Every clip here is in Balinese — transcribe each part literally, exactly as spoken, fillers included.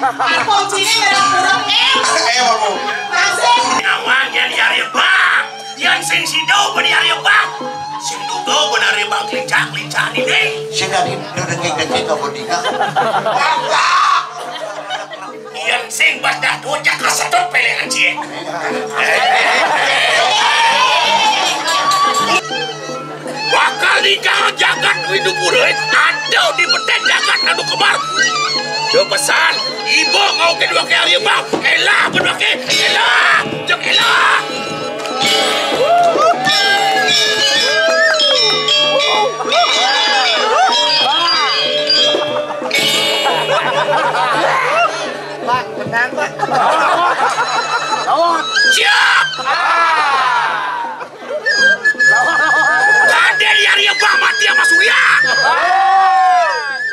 Kunciné merah purem, eh. Eh, Bapak. Masih. Nawang yén diaré bang. Yén sing sida ben diaré bang. Sing duga ben aré bang klincak-klincak né. Sing dadi dengking-dengking apa dina? Yén sing pas dah tuh jak kesedot pelengan cié. Bakal ninggal jagat Widupura, ada di betén jagat anu kembar. Dia pesan, ibu mau kedua kali bang, elah kedua ke, elah, jeng elah. Pak, tenang, Pak. Lawan. Siap. Kadén yari Abah mati sama Surya.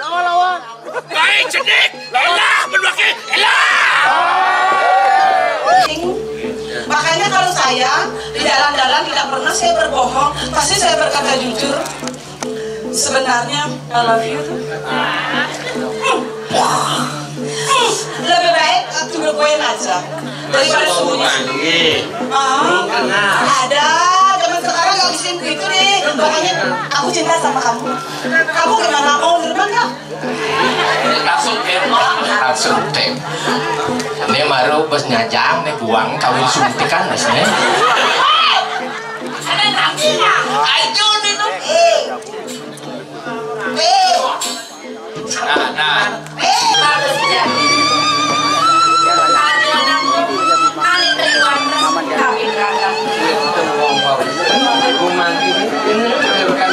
Lawan, lawan. Baik, cedik. Elah, menduake. Elah. Makanya kalau saya di dalam-dalam tidak pernah saya berbohong, pasti saya berkata jujur. Sebenarnya I love you tuh. Hmm. Hmm. Lebih baik, eh, to the point aja daripada sembunyi. Ah, ada zaman sekarang nggak bisa begitu deh. Makanya aku cinta sama kamu. Kamu gimana, mau nerima nggak? Langsung tembak. Langsung tembak. Ini baru bos nyajang nih, buang kawin suntikan bos nih. Ada nanti, Bang. Ayo, nih, tuh. Eh. Eh. Nah, nah. Eh. Bagus, ya. Ada anakku, kali keluar, kawin ragam. Ibu mantu ini, ini bukan.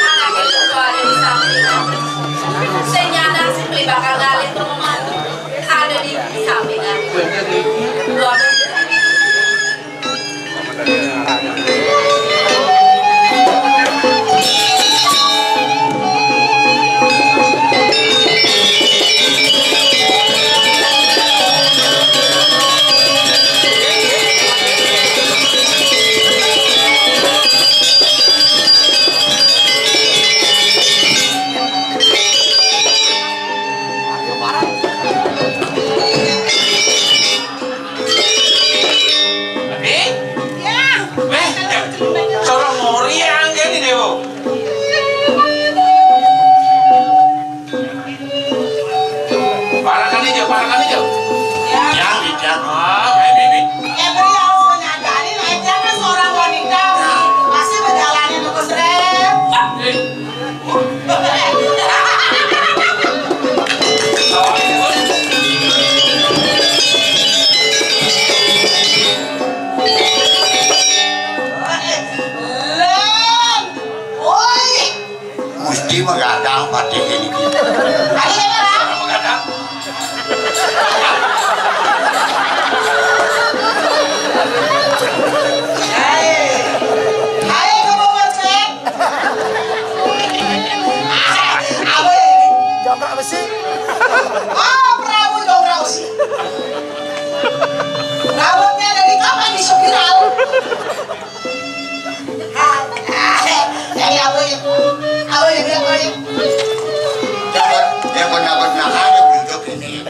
Anak itu tuh ada di samping. Sing nyadar sih beli bakal ngalih ke rumah tuh. Ada di samping. Luar biasa. Abi? Ya. Eh, sorong mori anggen ini, Bu. Parakan aja, parakan aja. Ya. Ya, ya. Ah, baby. Every harus menyadari, Ejang kan seorang wanita. Pasti menjalani tugas repot. Eh. Mesti menggadang batin ini. Ayo, Bang. Menggadang. Hai. Hai, kamu Marcel. Apa ini? Jongkrak besi. Oh, perahu jongkrak besi. Rambutnya dari kapan di spiral? Dari apa ya? Apa ya, apa ya? Dapat, ya, benar-benar ada bentuk ini.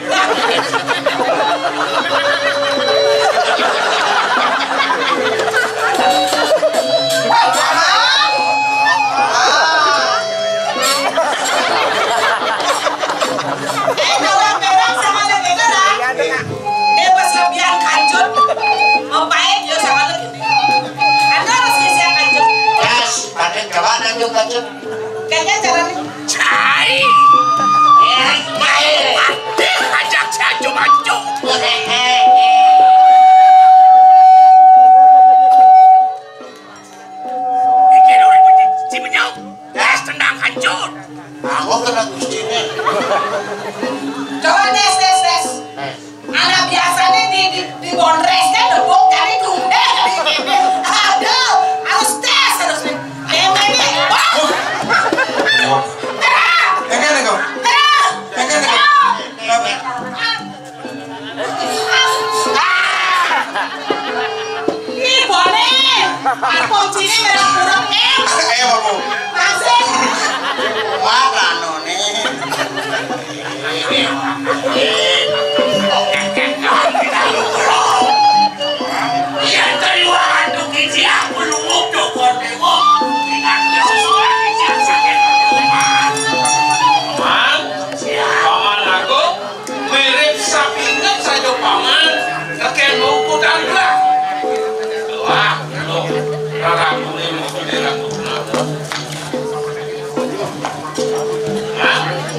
Eh, kalau berak sama ada beda lah. Dia pas lebihan kancut, mau pahit dia sama lagi. Anda harus ngisi kancut. Pas, pakai coba lanjut kancut. Kayaknya cara nih. Cai. Eh, cai. Ajak si Acung-Acung. Iki lho, si Benyong. Tes tendang hancur. Aku kena gustiné. Coba tes, tes, tes. Tes. Anak biasanya di, di, di bondres kan, debok jadi dundek, jadi gini. Aduh, harus tes, harus nih. Ayo, main nih. Wah! Terang! Enggak, enggak. Terang! Enggak, enggak. Terang! Kenapa? Ah! Ih, boleh. Kunciné merah purem, eh. Eh, Bapak. Masih. Wah, anu nih.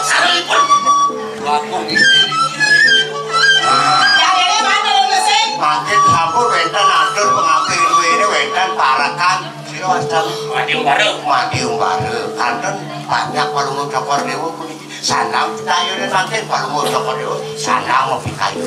Sarengipun. Langkung istri. Nah. Mangkin sampun wénten atur pangapti ini wénten parekan. Sira wastami. Mati umbara. Mati umbara. Kanten banyak Palungguh Cokor Dewa puniki. Sanang pitayuné mangkin Palungguh Cokor Dewa. Sanang mapitayu.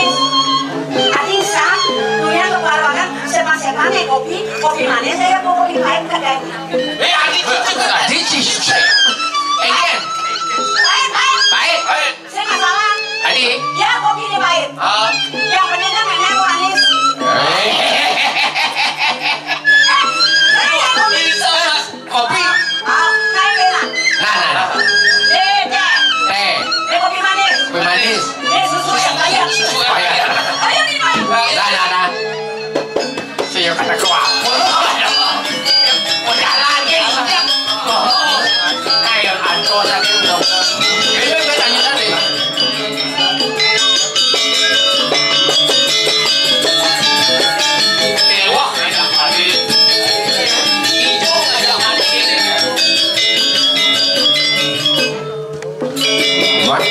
manis. Ating sa, dunia ko baru akan sepan-sepan eh kopi, kopi manis saya mau kopi pahit kagak. Eh, adik, adik, adik, adik. Eh, Mat,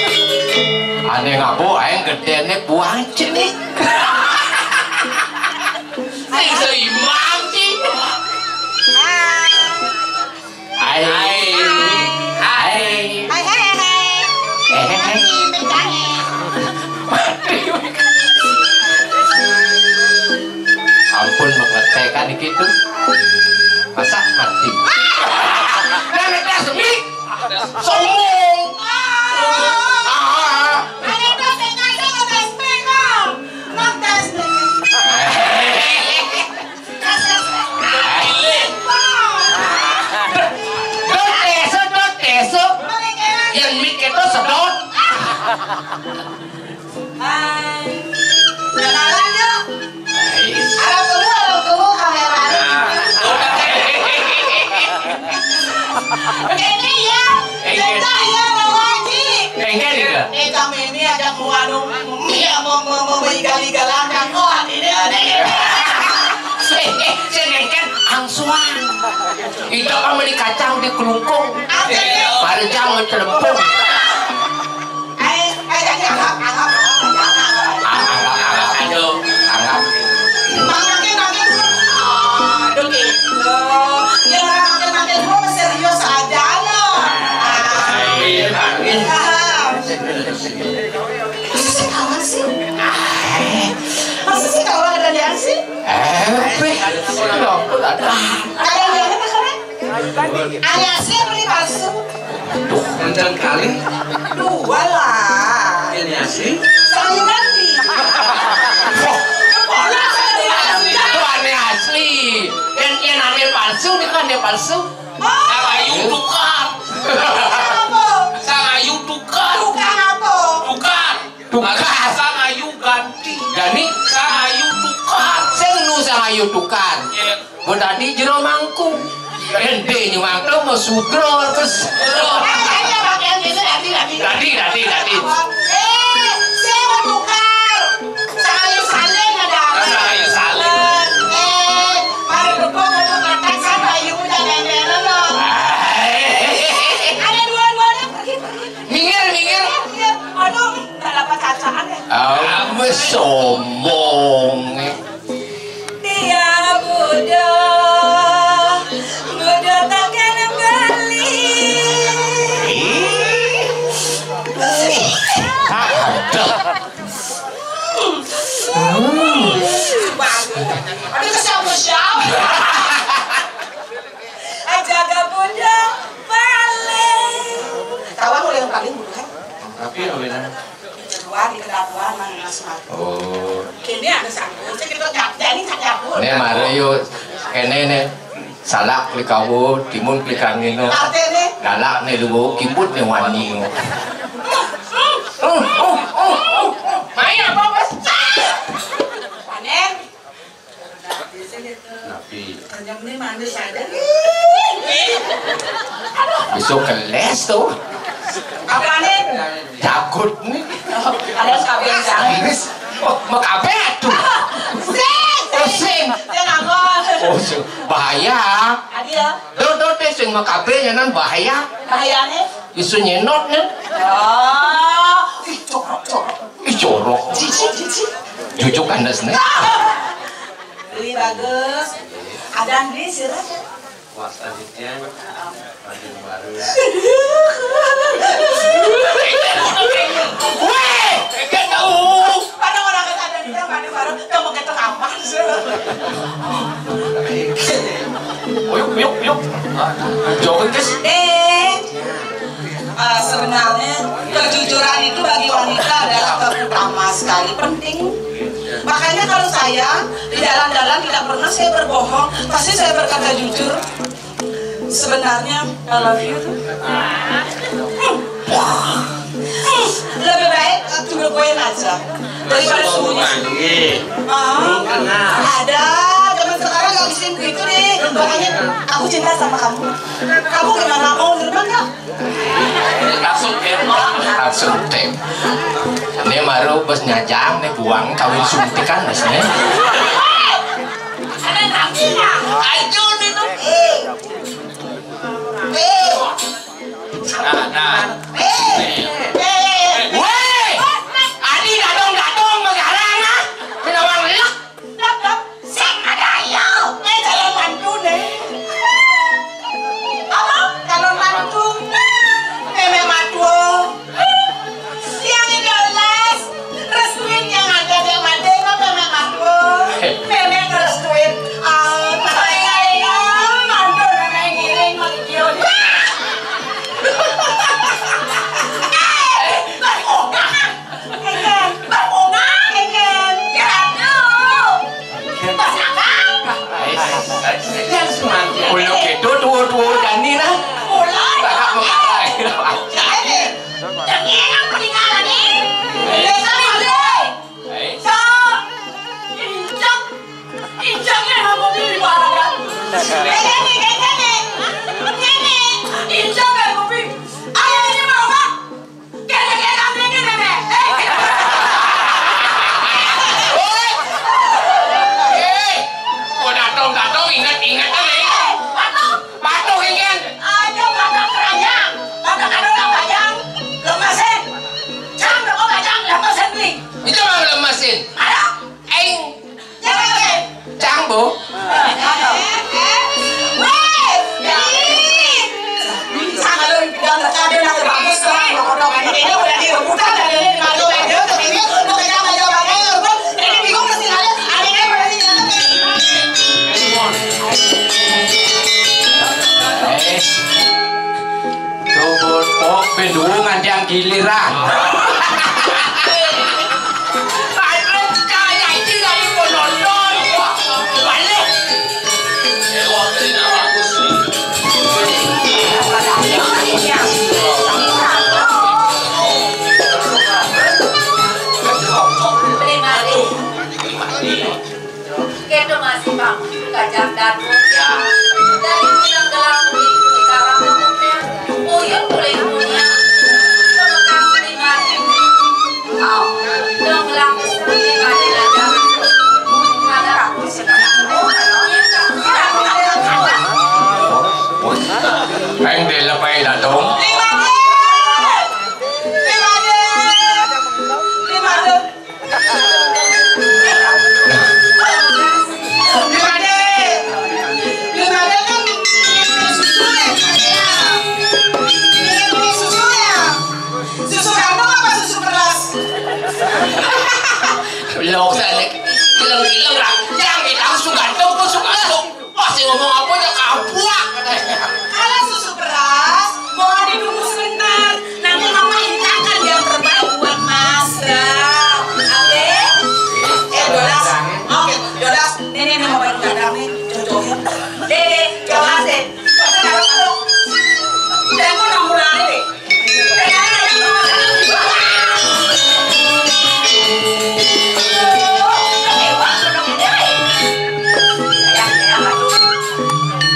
ane ngabo ae gedene buang cini. Sing seimbang, cing. Hai. Hai. Hai. Hai, hai, hai, hai. Eh, eh, eh. Mati, mati. Ampun, mengetekan iki tuh. Masa mati? Nenek dah semik. Sombong. Ah. Ada tas yang ngajak, ada S P kau. Mak tas. Dot eso, dot eso. Yang mik itu sedot. Hai. Kenalan yuk. Arab dulu, Arab dulu, kamera. Ini ya, kita ya mau ngaji. Enggak, enggak. Eh, kami ini ada mau anu, ya, mau, mau, mau igal-igalan kan. Oh, ini ada ya. Eh, eh, saya kan angsuan. Itu kan beli kacang di kelungkung. Ada ya. Parjang celempung. Eh, eh, jadi anggap, anggap, anggap, anggap. Ah, anggap, anggap, aduh, anggap. Makin, makin, aduh, gitu. Ya, makin, makin, gua serius aja, lo. Ah. Iya, makin. Ah. Masa sih kawan sih? Masa sih kawan ada yang sih? Eh, weh, kenapa ada? Ada yang apa, kawan? Ane asli apa nih palsu? Kenceng kali. Dua lah. Ini asli. Selalu ganti. Pola saya dari asli. Itu ane asli. Yang, yang namanya palsu, ini kan dia palsu. Oh. Sang Ayu tukar. Apa? Sang Ayu tukar. Tukar apa? Tukar. Tukar. Sang Ayu ganti. Jadi? Sang Ayu tukar. Sing nu Sang Ayu tukar. Iya. Mun tadi jero mangkung. Ente nyuwang to mau sugro terus. Tadi, tadi, tadi, tadi. Tadi, tadi, tadi. Eh, saya mau tukar. Saya saling ada. Saya saling. Eh, mari dukung untuk katakan Ayu udah nenek lo. Ada dua-duanya pergi, pergi. Minggir, minggir. Aduh, nggak dapat kacaan ya. Apa sombong? Dia bodoh, bodoh takkan beli. Ada. Aduh, kesian, kesian. Jaga bodoh paling. Kawan mulai yang paling bukan? Tapi awenan. Kedua, di kedua, mang, mas, mas. Oh. Ini ada satu, saya kita nggak, jadi nggak nyambung. Nih, mari yuk. Kene nih. Salak klik kawo, timun klik angin. Artinya? Galak nih lu, kibut nih wani. Main apa, Bos? Panen. Napi? Kanyang nih manis aja. Besok keles tuh. Apa nih? Jagut nih. Ada sabian jamis. Oh, makabe tuh. Sing. Oh, sing. Dia ngakon. Oh, sing. Bahaya. Adi ya. Dot, dot, deh, sing makabe nyanan bahaya. Bahayanya? Isu nyenot nih. Oh, ih, corok, corok. Ih, jorok. Cici, cici. Jujuk kandas nih. Beli bagus. Ada beli sirah. Wasta Jitian, Tanjung Baru. Weh, enggak tahu. Ada orang kata ada di dalam, ada baru, kamu kata kapan sih? Uyuk, uyuk, uyuk. Joget, guys. Eh, eh, sebenarnya kejujuran itu bagi wanita adalah hal utama sekali, penting. Makanya kalau saya di jalan-jalan tidak pernah saya berbohong, pasti saya berkata jujur. Sebenarnya, I love you. Lebih baik, eh, to the point aja daripada sembunyi. Ah, ada zaman sekarang nggak bisa begitu nih. Makanya aku cinta sama kamu. Kamu gimana, mau nerima nggak? Langsung teh. Ini baru bos nyajang nih buang kawin suntikan bos nih. Nah, nah. Weh, adi dadong-dadong begarang ah. Pinawang lek. Dap, dap. Sing ada ayo. Eh, calon mantu nih. Apa? Calon mantu. Meme matuo. Siang ini les. Restuin yang ada di made apa meme matuo. Meme restuin. Ah, ayo, ayo. Mantu meme ngiring, mantu. Eh, Mas Oka. Enggak, Bang Bunga, enggak. Ya, aduh. Bos Akang. Kulo gitu tuo-tuo jani nah. Kulo. Kakak mengarai. Ini. Yang ini yang peninggalan nih. Desa Made. So, injak. Injaknya aku pilih barang. Ini, ini, ini. Ini. Injak aku pilih. Ayo, ini mau, Bang. Woi! Eh, gua datang-datang ingat-ingat aja. Patuh, patuh ingin. Ayo, patuh keranya. Patuh kado bajang. Lemesin. Cang, kado bajang, lemesin beli. Itu mah lemesin. Ayo. Aing. Cang, Bu. Tuh, Bu, pok, bendungan yang giliran. Padahal kaya iki lagi penonton. Balik. Keto masih bang, gajah datu. Dari bilang gelang di karang ngomongnya, uyun boleh punya. Bekas lima ini. Kau, dong gelang besar di mana gajah. Mana aku sedang. Peng dia lepai datung. Lima deh. Lima deh. Lima deh. Belum ada. Belum ada kan susu ya, Kak, ya? Belum susu ya? Susu kandung apa susu beras? Lo sana, bilang-bilang lah. Yang bilang susu kandung, susu kandung. Masih ngomong apa aja kabuak katanya. Kalau susu beras, mohon ditunggu sebentar. Nanti Mama hidangkan yang terbaik buat Mas Bram. Oke? Eh, Dodas. Oke, Dodas. Nih, nih, nih, Mama hidangkan nih. Jodohin. Deh, deh, Dodas deh. Dodas, kalau, kalau. Udah, aku nunggu lari deh.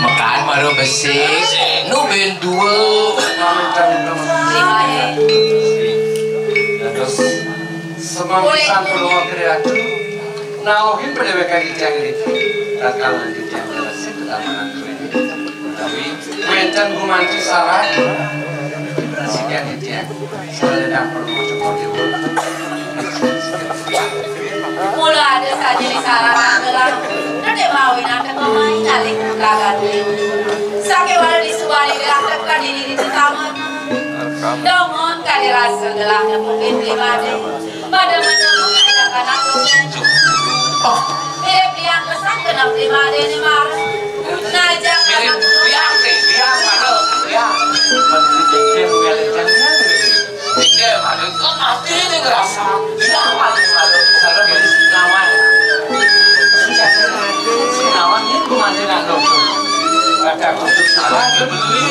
Mekaan baru besik, nu ben dua. Terus semangsan pulau kreatif, nauhin pada W K I Jangkrik, rakaman di Jangkrik, ketamanan. Tapi wénten gumanti salah, sikian titiang. Saléna perlu coba diulang. Mula ada saja di salah adalah, ada mau ingat ke pemain alih kulagan. Sakit walau di subali gelah tekan diri di taman. Domon kali rasa gelah nemuin pribadi. Pada menemu ada kanak dosen. Oh. Mirip liang kesan kena pribadi ni mar. Ngajak anak liang ni, liang mana? Liang. Menteri J J Mulia Lincah. Tinggal mana? Kau pasti ni ngerasa. Liang mana, mana? Karena beli sinawan. Sinawan ni bukan sinawan. Ada khusus sinawan, dia beli.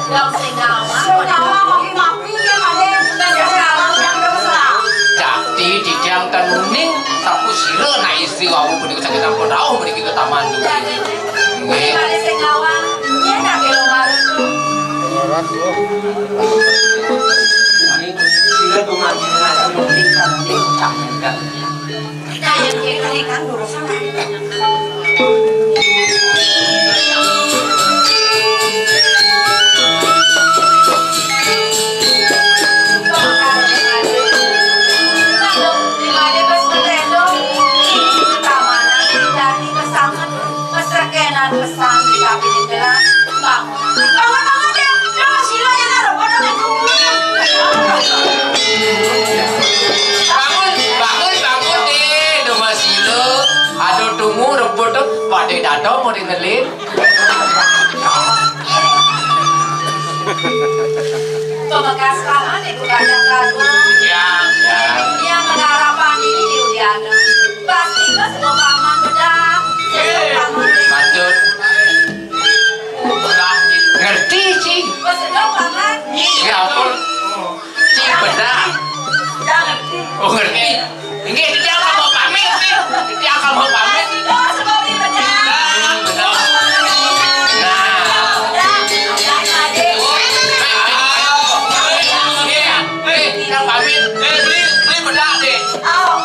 Yang sing ngawang. Sing ngawang, makin makin ya, Pak, deh. Bukan yang ngawang, yang udah mesra. Jati titiang ten uning, sapu sira nak istri wau punika saking sampun rauh mriki ke taman. Nggih. Pada sing ngawang, yen nak kelo marut. Kumaha ngaji mungkin sareng diucapkeun. Kita yang kiri kan durusna. Bangun, bangun, ya. Udah, sila ya, taruh, pada main rumah. Bangun, bangun, bangun, deh. Udah masih lo. Aduh, tunggu, rebut tuh. Pada datang mau dengerin. Pemekas paman ibu kandang Prabu. Ya, ya. Yang mengarah paman ini di Udiana. Pasti ke semua paman bedah. Semua paman ini. Lanjut. Ngerti, Ci. Ke semua paman. Ya ampun. Ci bedah. Nggak ngerti. Oh, ngerti. Nggih, titiang mah mau pamit, nih. Titiang mah mau pamit. Nah, betul. Nah. Nggih, titiang pamit. Eh, beli, beli bedak, deh.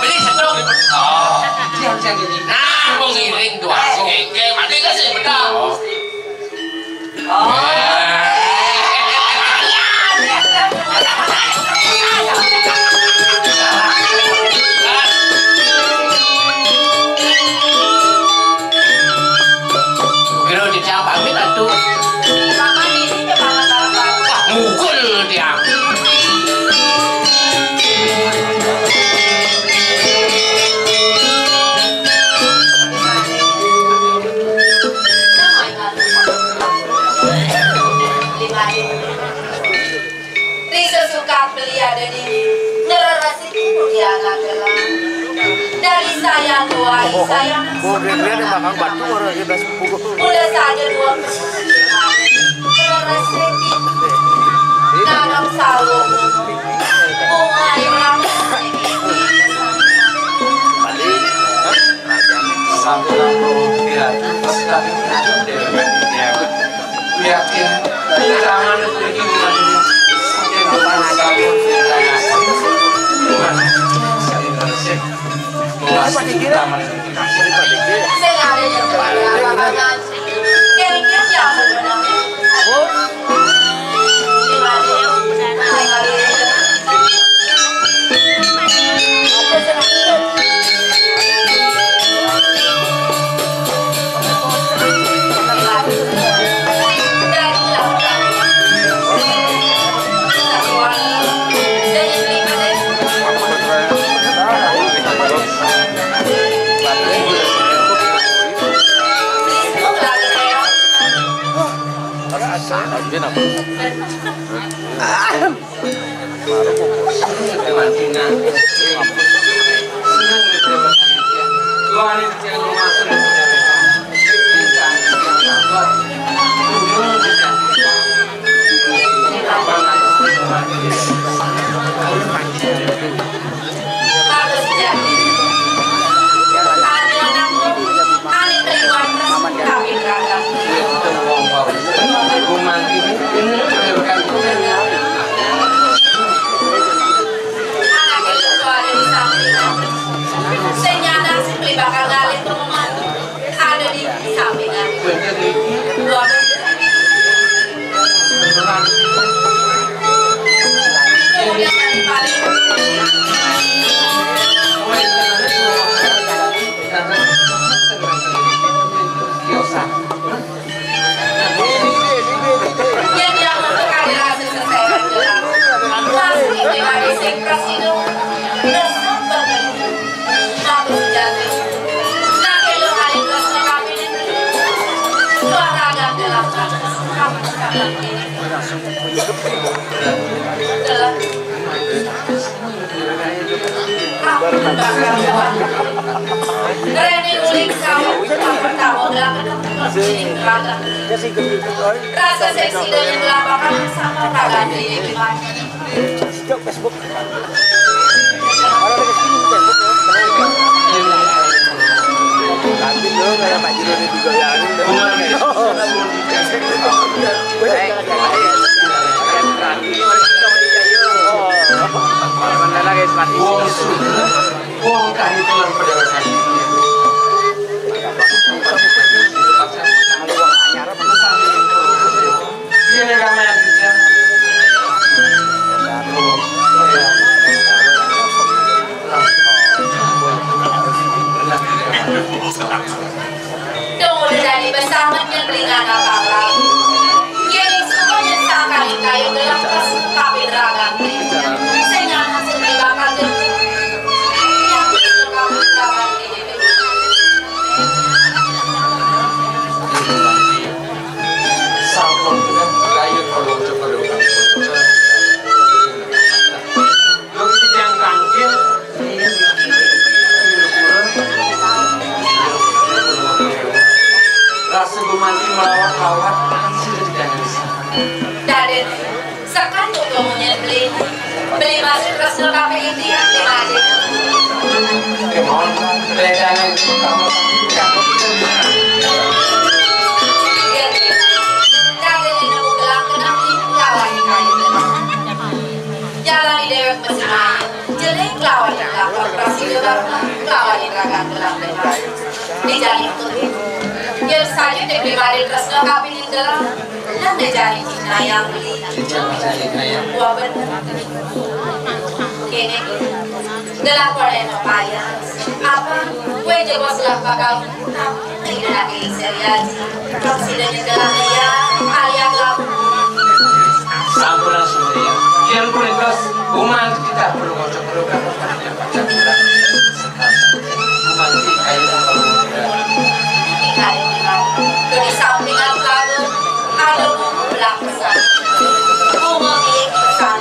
Beli setruk. Oh. Siang, siang ini. Nah, mau ngiring tuh. Oke, mati nggak sih bedak? Oh. Kira udah pamit atuh. Wah, mukul dia. Ri sesukat beli ada di ngereresik kemudian adalah dari saya tuai saya. Gua kira-kira dia makan batu orang aja das pukul. Mulai saja dua ngereresik nanam sawung bunga yang Sampai dia pas tadi. Yakin. Jangan pergi. Sing nyadar sing beli bakal ngalih pengumuman ada di sampingan. Luar biasa. Kemudian dari paling Rene uling sawah pertama belakang. Rasa seksi dari belakang sama tangan di depan. Sekan tuh ngomongin beli, beli masih terus lo kafe ini ya, beli masih. Kemon, beli jalan. Iya, iya. Jalan ini mau gelang kenang ini lawan kayu. Jalan di dewek masih main. Jelek lawan yang lapor pasti dia bakal lawan yang rakan gelang. Di jalan itu. Dia saja dek beli masih terus lo kafe ini gelang. Nang deh jani Cina yang beli. Cina yang beli, ya. Wah, bener. Kene, gelang kode no paya. Apa? Kue jebos lah bakal. Ini lagi serius. Kalau sida nyegelang ya, kalian lah. Sampun langsung ya. Yang kuning terus, umat kita perlu ngocok perlu kan. Dari sampingan kamu ada buku belakang. Bunga milik pesan.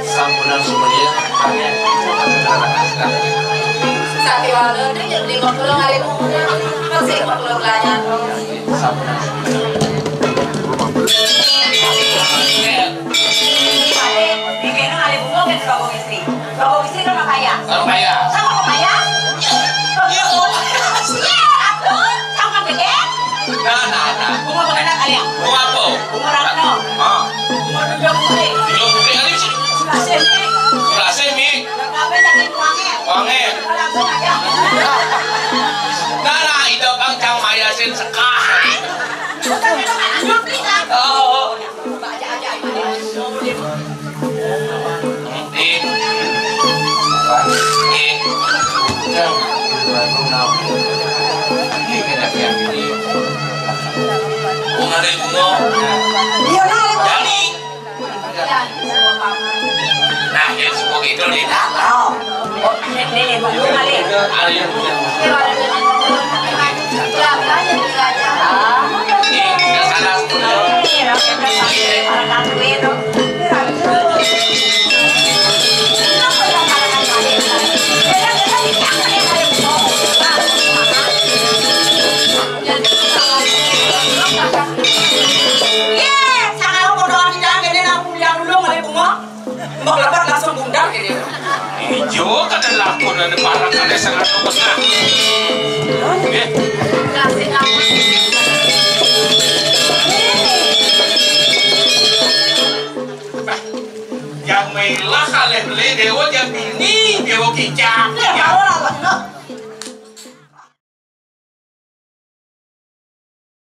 Sampunan semuanya. Amin. Sati wala dia jadi lima puluh kali bunga. Masih lima puluh belanja. Sampunan semuanya. Ade, dikena ade bunga ke Sukabumi Sri. Sukabumi Sri kan kaya. Orang kaya. Sama kaya? Iya. Iya. Iya, atuh, sama gede. Nah, nah, nah. Bunga mengenal kali ya? Bunga apa? Bunga Ratno. Ah. Bunga Tunjung Putri. Tunjung Putri kali sih. Sebelah sini. Sebelah sini. Kabeh daging wangi. Wangi. Langsung aja. Nah, nah, itu Kang Cang Maya sin sekali. Bukan itu kan nyupi kan. Oh. Iya, nah. Nah, ya, semua gitu nih. Nah, oh. Oh, ini, ini, ini, ini, ini. Ayo. Mbok lebat langsung bundar gini. Ijo, kada lakon ada barang ada sangat tengah. Eh.